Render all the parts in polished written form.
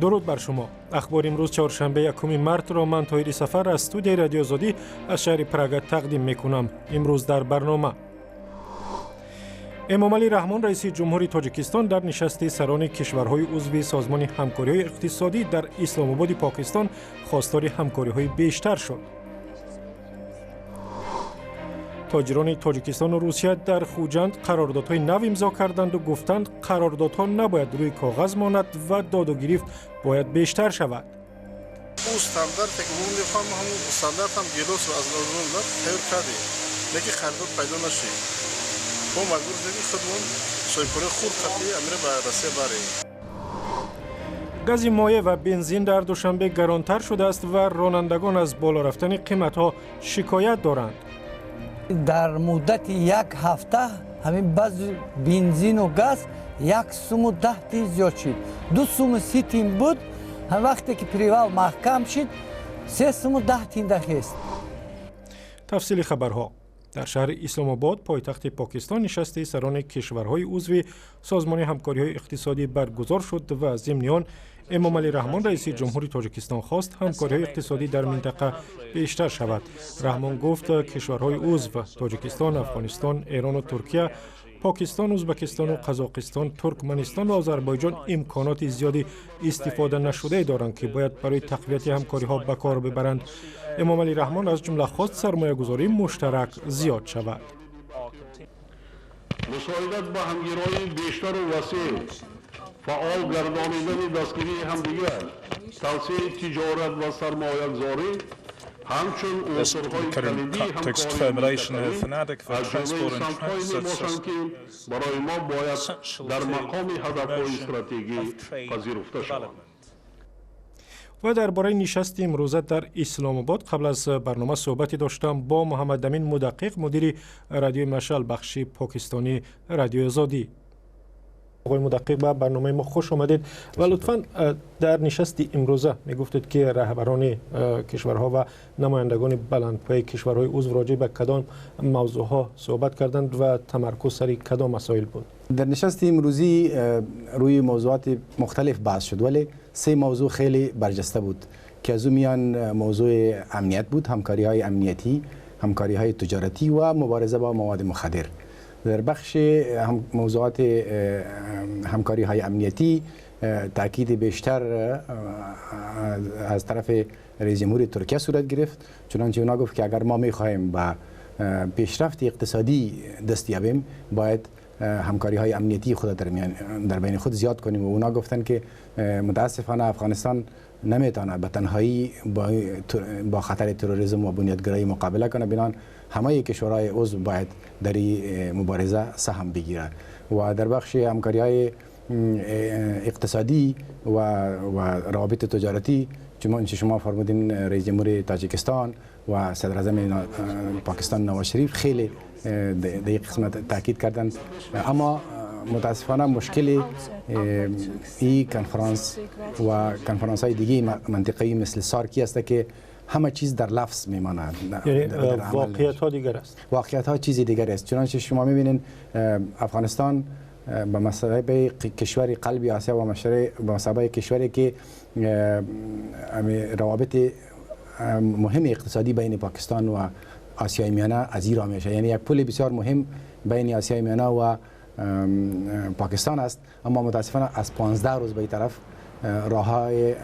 Дуруд бар шумо. Ахбори имрӯз, чоршанбе, 1 мартро ман, Тоҳири Сафар, аз студияи Радиои Озодӣ аз шаҳри Прага тақдим мекунам. Имрӯз дар барнома: Эмомалӣ Раҳмон, раиси ҷумҳури Тоҷикистон, дар нишасти сарони кишварҳои узви Созмони ҳамкориҳои иқтисодӣ дар Исломободи Покистон хостори ҳамкориҳои бештар шуд. Тоҷирони Тоҷикистону Русия дар Хуҷанд қарордодҳои нав имзо карданду гуфтанд, қарордодҳо набояд рӯи коғаз монад ва доду гирифт бояд бештар шавад. Ӯ стандарте ки мо мехоҳам, ҳамон стандартам гелосро аз тайёр кардем, лекин харидор пайдо нашид. Мо маҷбур шудем, ки худмон соҳибкорои хурд қати амира ба Россия барем. Гази моеъ ва бензин дар Душанбе гаронтар шудааст ва ронандагон аз боло рафтани қиматҳо шикоят доранд. Дар муддати як ҳафта ҳамин баъзи бензину газ 1 суму 10 тин зиёд шид. 2 суму 30 тин буд, ҳам вақте ки перевал маҳкам шид, 3 суму 10 тин дахест. Тафсили хабарҳо. Дар шаҳри Исломобод, пойтахти Покистон, нишасти сарони кишварҳои узви Созмони ҳамкориҳои иқтисодӣ баргузор шуд ва зимни он Эмомалӣ Раҳмон, раиси ҷумҳури Тоҷикистон, хост ҳамкориҳои иқтисодӣ дар минтақа бештар шавад. Раҳмон гуфт, кишварҳои узв: Тоҷикистон, Афғонистон, Эрону Туркия, Покистон, Ӯзбекистону Қазоқистон, Туркманистон ва Озарбойҷон имконоти зиёди истифода нашудае доранд, ки бояд барои тақвияти ҳамкориҳо ба кор бибаранд. Эмомалӣ Раҳмон аз ҷумла хост сармоягузории муштарак зиёд шавад. Мусоидат ба ҳамгироии бештару васеъ, фаъол гардонидани дастгирии ҳамдигар, тавсеаи тиҷорат ва сармоягузорӣ ҳамчун унсурҳои калидии ҳамкории минтақавӣ аз ҷумлаи самтҳое мебошанд, ки барои мо бояд дар мақоми ҳадафҳои стратегӣ пазируфта шаванд. Ва дар бораи нишасти имрӯза дар Исломобод қабл аз барнома суҳбате доштам бо Муҳаммадамин Мудаққиқ, мудири Радиои Машал, бахши покистонии Радиои Озодӣ. Оғои Мудаққиқ, ба барномаи мо хуш омадед ва лутфан, дар нишасти имрӯза мегуфтед, ки раҳбарони кишварҳо ва намояндагони баландпояи кишварҳои узв роҷеъ ба кадом мавзӯъҳо суҳбат карданд ва тамаркуз сари кадом масоил буд? در نشست امروزی روی موضوعات مختلف بحث شد، ولی سه موضوع خیلی برجسته بود که از میان موضوع امنیت بود، همکاری های امنیتی، همکاری های تجارتی و مبارزه با مواد مخدر. در بخش هم موضوعات همکاری های امنیتی تاکید بیشتر از طرف رئیس جمهور ترکیه صورت گرفت. چنانچه اونا گفت که اگر ما میخواهیم به پیشرفت اقتصادی دست یابیم، باید همکاری های امنیتی خود در بین خود زیاد کنیم و اونا گفتن که متاسفانه افغانستان نمیتونه به تنهایی با خطر تروریسم و بنیادگرایی مقابله کنه، بناً همه کشورهای عضو باید در این مبارزه سهم بگیره. و در بخش همکاری های اقتصادی و روابط تجارتی، چنانچه شما فرمودین، رئیس جمهور تاجیکستان و صدر اعظم پاکستان نواز شریف خیلی در این قسمت تاکید کردند. اما متاسفانه مشکل این کنفرانس و کنفرانس های دیگه منطقه‌ای مثل سارکی است که همه چیز در لفظ میماند. یعنی واقعیت ها دیگر است. واقعیت ها چیزی دیگر است. چنانچه شما میبینین، افغانستان به مثابه کشور قلب آسیا و به مثابه کشوری که روابط مهم اقتصادی بین پاکستان و آسیای میانه از ایران میشه، یعنی یک پل بسیار مهم بین آسیای میانه و پاکستان است، اما متاسفانه از 15 روز به این طرف راه های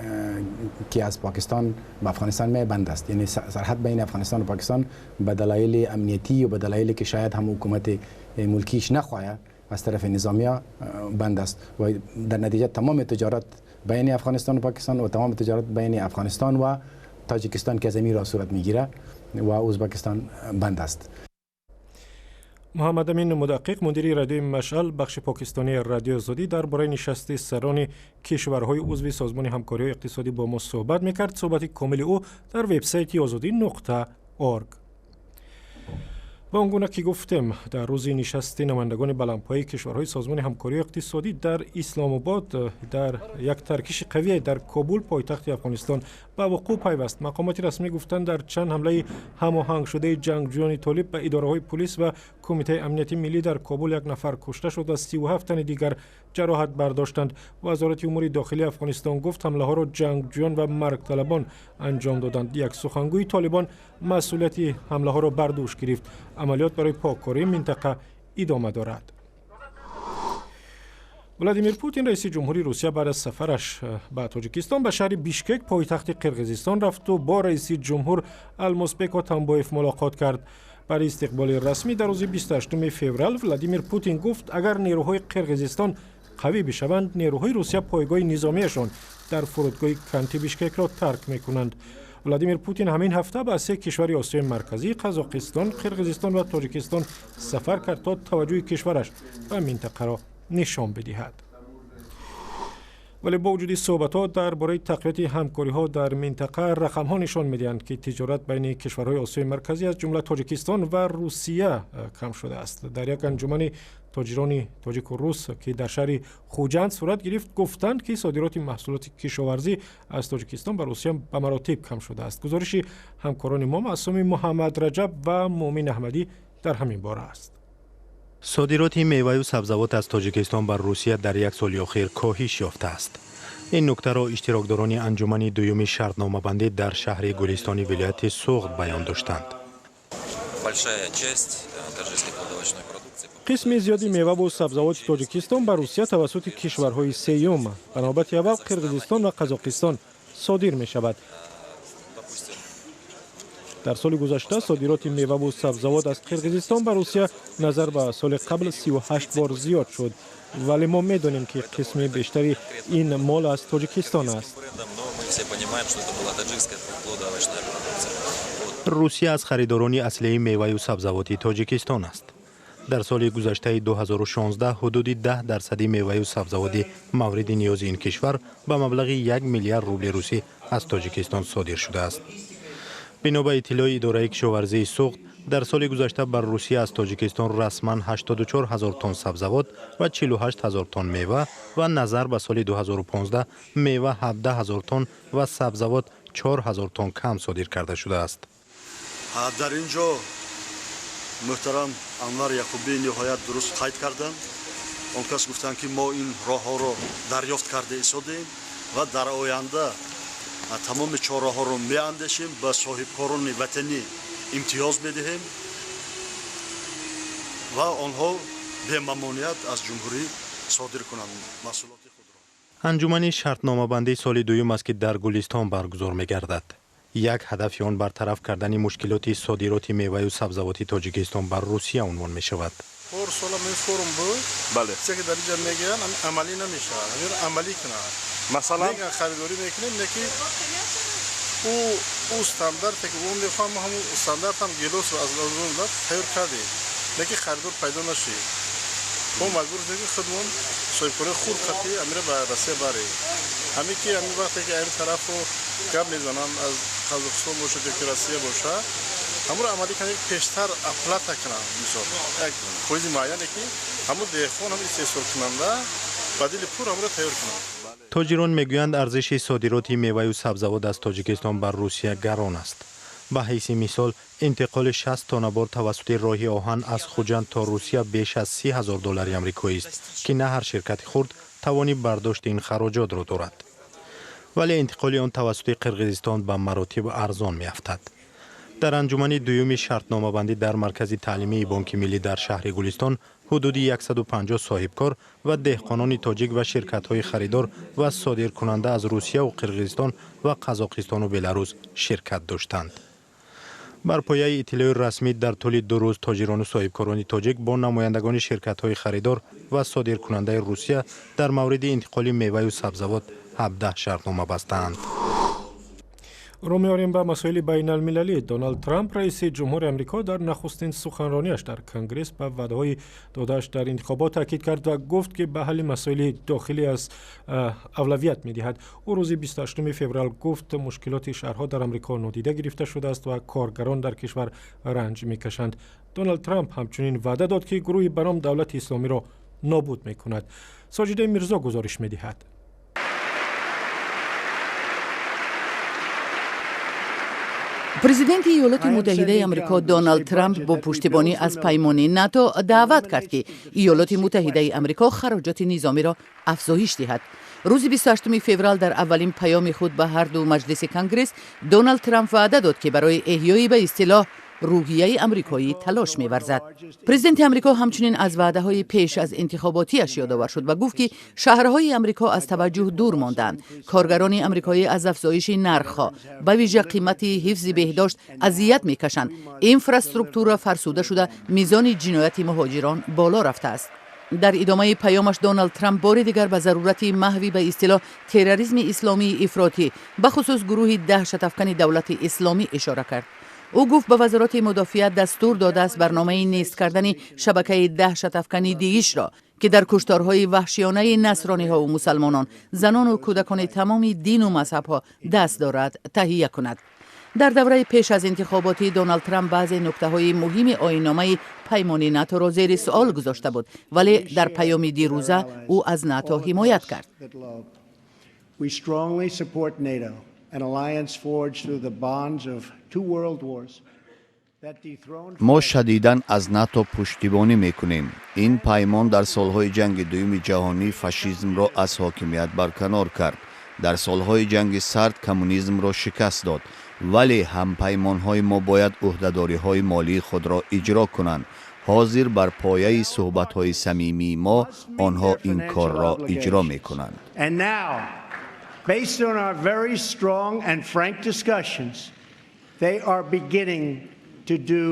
که از پاکستان به افغانستان می بند است. یعنی سرحد بین افغانستان و پاکستان به دلایل امنیتی و به دلایلی که شاید هم حکومت ملکیش نخواهد، از طرف نظامی بند است و در نتیجه تمام تجارت بین افغانستان و پاکستان و تمام تجارت بین افغانستان و تاجیکستان که از راه صورت میگیره و ازبکستان بند است. Муҳаммад Амин Мудаққиқ, мудири Радиои Машъал, бахши покистонии Радиои Озодӣ, дар бораи нишасти сарони кишварҳои узви Созмони ҳамкориҳои иқтисодӣ бо мо суҳбат мекард. Суҳбати комили ӯ дар вебсайти озодӣ.org. Ва он гуна ки гуфтем, дар рӯзи нишасти намояндагони баландпояи кишварҳои Созмони ҳамкории иқтисодӣ дар Исломобод дар як таркиши қавие дар Кобул, пойтахти Афғонистон, ба вуқӯъ пайваст. Мақомоти расмӣ гуфтанд, дар чанд ҳамлаи ҳамоҳангшудаи ҷангҷӯёни толиб ба идораҳои пулис ва Кумитаи амнияти миллӣ дар Кобул як нафар кушта шуд ва 37 тани дигар ҷароҳат бардоштанд. Вазорати умури дохилии Афғонистон гуфт, ҳамлаҳоро ҷангҷӯён ва маргталабон анҷом доданд. Як сухангӯи Толибон масъулияти ҳамлаҳоро бар дӯш гирифт. Амалиёт барои поккории минтақа идома дорад. Владимир Путин, раиси ҷумҳури Русия, баъд аз сафараш ба Тоҷикистон ба шаҳри Бишкек, пойтахти Қирғизистон, рафту бо раиси ҷумҳур Алмазбек Атамбаев мулоқот кард. Баъди истиқболи расмӣ дар рӯзи 28 феврал Владимир Путин гуфт, агар нерӯҳои Қирғизистон қавӣ бишаванд, нерӯҳои Русия пойгоҳи низомиашон дар фурудгоҳи канти Бишкекро тарк мекунанд. Владимир Путин ҳамин ҳафта ба се кишвари Осиёи Марказӣ, Қазоқистон, Қирғизистон ва Тоҷикистон сафар кард, то таваҷҷӯҳи кишвараш ба минтақаро нишон бидиҳад. Вале бо вуҷуди суҳбатҳо дар бораи тақвияти ҳамкориҳо дар минтақа, рақамҳо нишон медиҳанд, ки тиҷорат байни кишварҳои Осиёи Марказӣ, аз ҷумла Тоҷикистон ва Русия, кам шудааст. Дар як анҷумани тоҷирони тоҷику рус, ки дар шаҳри Хуҷанд сурат гирифт, гуфтанд, ки содироти маҳсулоти кишоварзӣ аз Тоҷикистон ба Русия ба маротиб кам шудааст. Гузориши ҳамкорони мо Маъсуми Муҳаммад Раҷаб ва Муъмин Аҳмадӣ дар ҳамин бора аст. Содироти меваю сабзавот аз Тоҷикистон ба Русия дар як соли охир коҳиш ёфтааст. Ин нуктаро иштирокдорони анҷумани дуюми шартномабандӣ дар шаҳри Гулистони вилояти Суғд баён доштанд. Большая часть таджикской плодоовощной продукции Қисми зиёди меваву сабзавоти Тоҷикистон ба Русия тавассути кишварҳои сеюм, ба навбати аввал Қирғизистон ва Қазоқистон, содир мешавад. Дар соли гузашта содироти меваву сабзавот аз Қирғизистон ба Русия назар ба соли қабл 38 бор зиёд шуд, вале мо медонем, ки қисми бештари ин мол аз Тоҷикистон аст. Брендом, но мы все понимаем, что это была таджикская плодоовощная продукция. Вот. Русия аз харидорони аслии меваю сабзавоти Тоҷикистон аст. Дар соли гузаштаи 2016 ҳудуди 10 дарсади меваю сабзавоти мавриди ниёзи ин кишвар ба маблағи 1 миллиард рубли русӣ аз Тоҷикистон содир шудааст. Бино ба иттилои идораи кишоварзии Суғд, дар соли гузашта бар Русия аз Тоҷикистон расман 84 ҳазор тонн сабзавот ва 48 ҳазор тонн мева ва назар ба соли 2015 мева 17 ҳазор тонн ва сабзавот 4 ҳазор тонн кам содир карда шудааст. Дар ин ҷо муҳтарам Анвар Яқубӣ ниҳоят дуруст қайд карданд. Он кас гуфтанд, ки мо ин роҳҳоро дарёфт карда истодем ва дар оянда тамоми чораҳоро меандешем, ба соҳибкорони ватанӣ имтиёз медиҳем ва онҳо бемамоният аз ҷумҳурӣ содир кунанд маҳсулоти худро. Анҷумани шартномабандӣ соли дуюм аст, ки дар Гулистон баргузор мегардад. Як ҳадафи он бартараф кардани мушкилоти содироти меваю сабзавоти Тоҷикистон бар Русия унвон мешавад. Ҳар сола ин форум буд. Бале. Чизе ки дар инҷа мегӯянд, амалӣ намешавад. Ҳаминро амалӣ кунанд. Масалан? Мегӯянд, харидорӣ мекунем, не ки ӯ стандарте ки ӯ мехоҳам, ҳамун стандарт ҳам гелосро аз тайёр кардем, лекин харидор пайдо нашид. Мо маҷбур шудем, ки худмон соҳибкорои хурд қати амира ба Россия барем. Ҳамин ки ҳамин вақте ки ҳамин тарафро гап мезананд, аз Қазоқистон бошад ё ки Россия бошад, ҳамонро амалӣ кунанд, пештар оплата кунанд, мисол, як фоизи муайяне, ки ҳамун деҳқон, ҳамун истеҳсолкунанда ба дили пур ҳамонро тайёр кунанд. Тоҷирон мегӯянд, арзиши содироти меваю сабзавот аз Тоҷикистон бар Русия гарон аст. Ба ҳайси мисол, интиқоли 60 тонна бор тавассути роҳи оҳан аз Хуҷанд то Русия беш аз 30 ҳазор доллари амрикоист, ки на ҳар ширкати хурд тавони бардошти ин хароҷотро дорад, вале интиқоли он тавассути Қирғизистон ба маротиб арзон меафтад. Дар анҷумани дуюми шартномабандӣ дар маркази таълимии Бонки Миллӣ дар шаҳри Гулистон ҳудуди 150 соҳибкор ва деҳқонони тоҷик ва ширкатҳои харидор ва содиркунанда аз Русияву Қирғизистон ва Қазоқистону Беларус ширкат доштанд. Бар пояи иттилои расмӣ, дар тӯли 2 рӯз тоҷирону соҳибкорони тоҷик бо намояндагони ширкатҳои харидор ва содиркунандаи Русия дар мавриди интиқоли меваю сабзавот 17 шартнома бастаанд. Рӯ меорем ба масоили байналмилалӣ. Доналд Трамп, раиси ҷумҳури Амрико, дар нахустин суханрониаш дар Конгресс ба ваъдаҳои додааш дар интихобот таъкид кард ва гуфт, ки ба ҳалли масоили дохилӣ аз авлавият медиҳад. Ӯ рӯзи 28 феврал гуфт, мушкилоти шаҳрҳо дар Амрико нодида гирифта шудааст ва коргарон дар кишвар ранҷ мекашанд. Доналд Трамп ҳамчунин ваъда дод, ки гурӯҳи ба ном Давлати Исломиро нобуд мекунад. Соҷидаи Мирзо гузориш медиҳад. Президенти Иёлоти Муттаҳидаи Амрико Доналд Трамп бо пуштибонӣ аз паймони НАТО даъват кард, ки Иёлоти Муттаҳидаи Амрико хароҷоти низомиро афзоиш диҳад. Рӯзи 28 феврал дар аввалин паёми худ ба ҳарду маҷлиси Конгресс Доналд Трамп ваъда дод, ки барои эҳёи ба истилоҳ рӯҳияи амрикоӣ талош меварзад. Президенти Амрико ҳамчунин аз ваъдаҳои пеш аз интихоботиаш ёдовар шуд ва гуфт, ки шаҳрҳои Амрико аз таваҷҷӯҳ дур мондаанд, коргарони амрикоӣ аз афзоиши нархҳо, ба вижа қимати ҳифзи беҳдошт, азият мекашанд, инфраструктура фарсуда шуда, мизони ҷинояти муҳоҷирон боло рафтааст. Дар идомаи паёмаш Доналд Трамп бори дигар ба зарурати маҳви ба истилоҳ терроризми исломии ифротӣ, бахусус гурӯҳи даҳшатафкани Давлати Исломӣ, ишора кард. Ӯ гуфт, ба Вазорати мудофиа дастур додааст барномаи нест кардани шабакаи даҳшатафкани ДИИШро, ки дар кушторҳои ваҳшиёнаи насрониҳову мусалмонон, занону кӯдакони тамоми дину мазҳабҳо даст дорад, таҳия кунад. Дар давраи пеш аз интихоботӣ Доналд Трамп баъзе нуктаҳои муҳими оинномаи паймони Наторо зери суол гузошта буд, вале дар паёми дирӯза ӯ аз НАТО ҳимоят кард. Мо шадидан аз НАТО пуштибонӣ мекунем. Ин паймон дар солҳои ҷанги дуюми ҷаҳонӣ фашизмро аз ҳокимият барканор кард, дар солҳои ҷанги сард коммунизмро шикаст дод, вале ҳампаймонҳои мо бояд ӯҳдадориҳои молии худро иҷро кунанд. Ҳозир бар пояи суҳбатҳои самимии мо онҳо ин корро иҷро мекунанд. Based on our very strong and frank discussions, they are beginning to do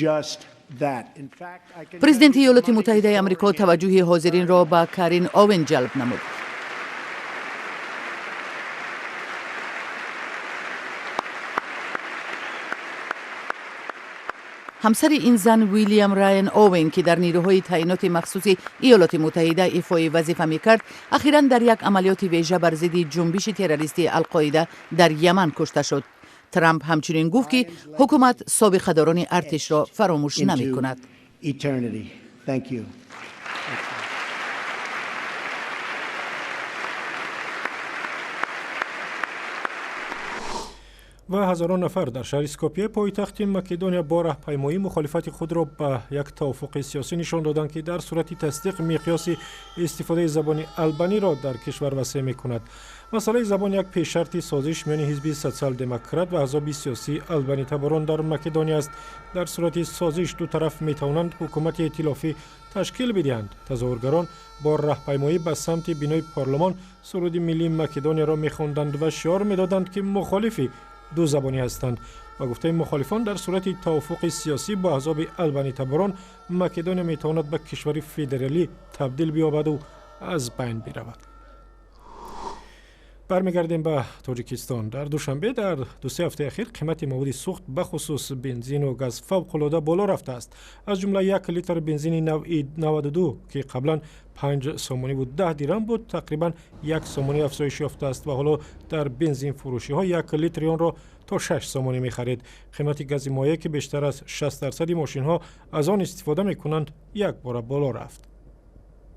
just that. In fact, I can Президенти Иёлоти Муттаҳидаи Амрико таваҷҷӯҳи ҳозиринро ба Карин Овен ҷалб намуд. Ҳамсари ин зан, Уилям Райан Овен, ки дар нирӯҳои таъиноти махсуси Иёлоти Муттаҳида ифои вазифа мекард, ахиран дар як амалиёти вежа бар зидди ҷунбиши террористии Алқоида дар Яман кушта шуд. Трамп ҳамчунин гуфт, ки ҳукумат собиқадорони артишро фаромӯш намекунад. Eternity. Thank you. Ва ҳазорон нафар дар шаҳри Скопия, пойтахти Македония, бо раҳпаймоӣ мухолифати худро ба як тавофуқи сиёсӣ нишон доданд, ки дар сурати тасдиқ миқёси истифодаи забони албаниро дар кишвар васеъ мекунад. Масъалаи забон як пешшарти созиш миёни ҳизби Социал-демократ ва аҳзоби сиёсии албанитаборон дар Македония аст. Дар сурати созиш ду тараф метавонанд ҳукумати эътилофӣ ташкил бидиҳанд. Тазоҳургарон бо раҳпаймоӣ ба самти бинои парлумон суруди миллии Македонияро мехонданд ва шиор медоданд, ки мухолифи дузабонӣ ҳастанд. Ба гуфтаи мухолифон, дар сурати тавофуқи сиёсӣ бо аҳзоби албанитаборон Македония метавонад ба кишвари федералӣ табдил биёбаду аз байн биравад. Бармегардем ба Тоҷикистон. Дар Душанбе дар 2-се ҳафтаи ахир қимати маводи сӯхт, бахусус бензину газ, фавқулода боло рафтааст. Аз ҷумла як литр бензини навъи 92, ки қаблан 5 сомониву 10 дирам буд, тақрибан 1 сомонӣ афзоиш ёфтааст ва ҳоло дар бензинфурӯшиҳо як литри онро то 6 сомонӣ мехаред. Қимати гази моеъ, ки бештар аз 60% мошинҳо аз он истифода мекунанд, якбора боло рафт.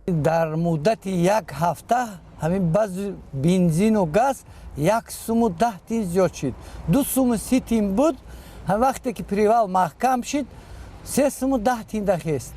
Дар муддати як ҳафта ҳамин баъзи бензину газ як суму 10 тин зиёд шид. 2 суму 30 тин буд, вақте ки привал маҳкам шид, 3 суму 10 тин дахест.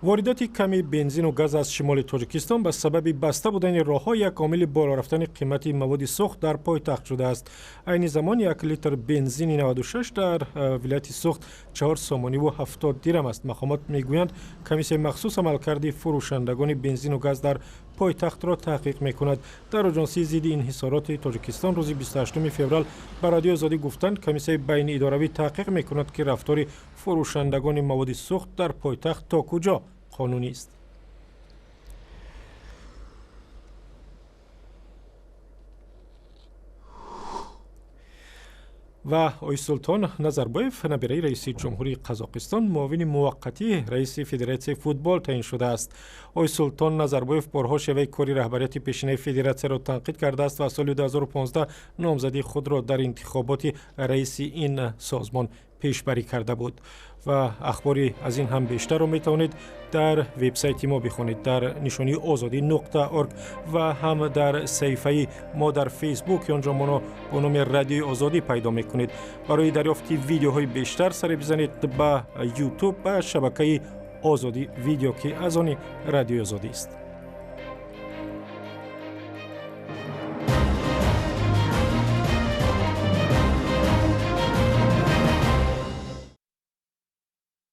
Воридоти ками бензину газ аз шимоли Тоҷикистон ба сабаби баста будани роҳҳо як омили боло рафтани қимати маводи сӯхт дар пойтахт шудааст. Айни замон як литр бензини 96 дар вилояти Суғд 4 сомониву 70 дирам аст. Мақомот мегӯянд, комиссияи махсус амалкарди фурӯшандагони бензину газ дар пойтахтро таҳқиқ мекунад. Дар Оҷонсии зидди инҳисороти Тоҷикистон рӯзи 28 феврал ба Радиои Озодӣ гуфтанд, комиссияи байниидоравӣ таҳқиқ мекунад, ки рафтори фурӯшандагони маводи сӯхт дар пойтахт то куҷо қонунист. Ва Ойсултон Назарбоев, набираи раиси ҷумҳурии Қазоқистон, муовини муваққатии раиси Федератсияи футбол таъин шудааст. Ойсултон Назарбоев борҳо шеваи кори раҳбарияти пешинаи федератсияро танқид кардааст ва соли 2015 номзадии худро дар интихоботи раиси ин созмон пешбарӣ карда буд. Ва ахбори аз ин ҳам бештарро метавонед дар вебсайти мо бихонед дар нишонии озодӣ.орг ва ҳам дар саҳифаи мо дар Фейсбук, ки он ҷо моро бо номи Радиои Озодӣ пайдо мекунед. Барои дарёфти видеоҳои бештар саре бизанед ба Ютуб, ба шабакаи Озодӣ Видео, ки аз они Радиои Озодӣ аст.